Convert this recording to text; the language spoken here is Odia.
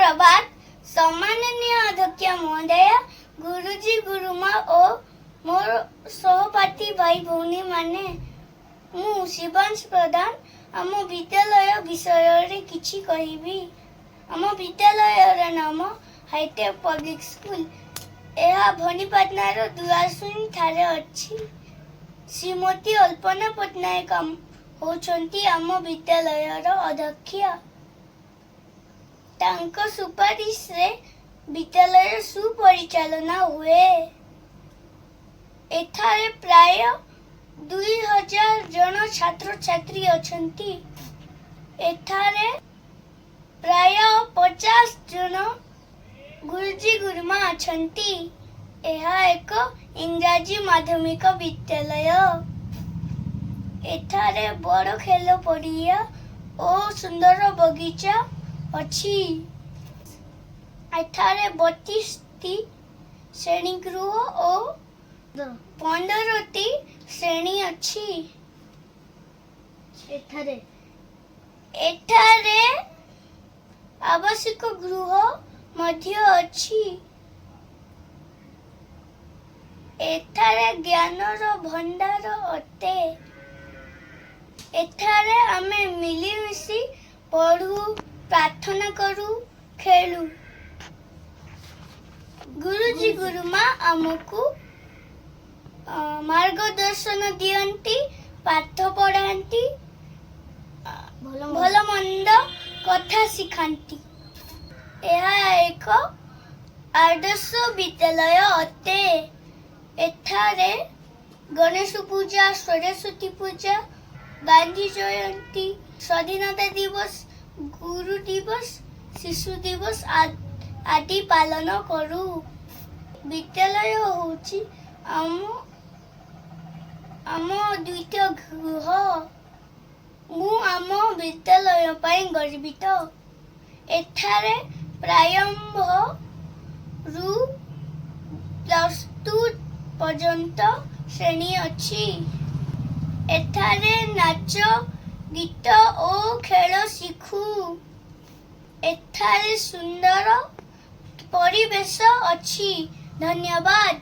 ସୁପ୍ରଭାତ। ସମ୍ମାନନୀୟ ଅଧ୍ୟକ୍ଷ ମହୋଦୟ, ଗୁରୁଜୀ, ଗୁରୁମା ଓ ମୋର ସହପାଠୀ ଭାଇ ଭଉଣୀମାନେ, ମୁଁ ଶିବାଂଶ ପ୍ରଧାନ ଆମ ବିଦ୍ୟାଳୟ ବିଷୟରେ କିଛି କହିବି। ଆମ ବିଦ୍ୟାଳୟର ନାମ ହାଇଟେକ୍ ପବ୍ଲିକ ସ୍କୁଲ। ଏହା ଭବାନୀପାଟଣାର ଦୁଆଶୁଣି ଠାରେ ଅଛି। ଶ୍ରୀମତୀ ଅଳ୍ପନା ପଟ୍ଟନାୟକ ହେଉଛନ୍ତି ଆମ ବିଦ୍ୟାଳୟର ଅଧ୍ୟକ୍ଷ। ତାଙ୍କ ସୁପାରିଶରେ ବିଦ୍ୟାଳୟ ସୁପରିଚାଳନା ହୁଏ। ଏଠାରେ ପ୍ରାୟ 2000 ଜଣ ଛାତ୍ରଛାତ୍ରୀ ଅଛନ୍ତି। ଏଠାରେ ପ୍ରାୟ 50 ଜଣ ଗୁରୁଜୀ, ଗୁରୁମା ଅଛନ୍ତି। ଏହା ଏକ ଇଂରାଜୀ ମାଧ୍ୟମିକ ବିଦ୍ୟାଳୟ। ଏଠାରେ ବଡ଼ ଖେଳ ପଡ଼ିଆ ଓ ସୁନ୍ଦର ବଗିଚା ଅଛି। ଏଠାରେ 32ଟି ଶ୍ରେଣୀଗୃହ ଓ 15ଟି ଶ୍ରେଣୀ ଅଛି। ଏଠାରେ ଏଠାରେ ଆବାସିକ ଗୃହ ମଧ୍ୟ ଅଛି। ଏଠାରେ ଜ୍ଞାନର ଭଣ୍ଡାର ଅଟେ। ଏଠାରେ ଆମେ ମିଳିମିଶି ପଢ଼ୁ, ପ୍ରାର୍ଥନା କରୁ, ଖେଳୁ। ଗୁରୁଜୀ, ଗୁରୁମା ଆମକୁ ମାର୍ଗଦର୍ଶନ ଦିଅନ୍ତି, ପାଠ ପଢ଼ାନ୍ତି, ଭଲ ଭଲ ମନ୍ଦ କଥା ଶିଖାନ୍ତି। ଏହା ଏକ ଆଦର୍ଶ ବିଦ୍ୟାଳୟ ଅଟେ। ଏଠାରେ ଗଣେଶ ପୂଜା, ସରସ୍ୱତୀ ପୂଜା, ଗାନ୍ଧୀ ଜୟନ୍ତୀ, ସ୍ୱାଧୀନତା ଦିବସ, ଗୁରୁ ଦିବସ, ଶିଶୁ ଦିବସ ଆଦି ପାଳନ କରୁ। ବିଦ୍ୟାଳୟ ହେଉଛି ଆମ ଦ୍ୱିତୀୟ ଗୃହ। ମୁଁ ଆମ ବିଦ୍ୟାଳୟ ପାଇଁ ଗର୍ବିତ। ଏଠାରେ ପ୍ରାରମ୍ଭରୁ +2 ପର୍ଯ୍ୟନ୍ତ ଶ୍ରେଣୀ ଅଛି। ଏଠାରେ ନାଚ, ଗୀତ ଓ ଖେଳ ଶିଖୁ। ଏଠାରେ ସୁନ୍ଦର ପରିବେଶ ଅଛି। ଧନ୍ୟବାଦ।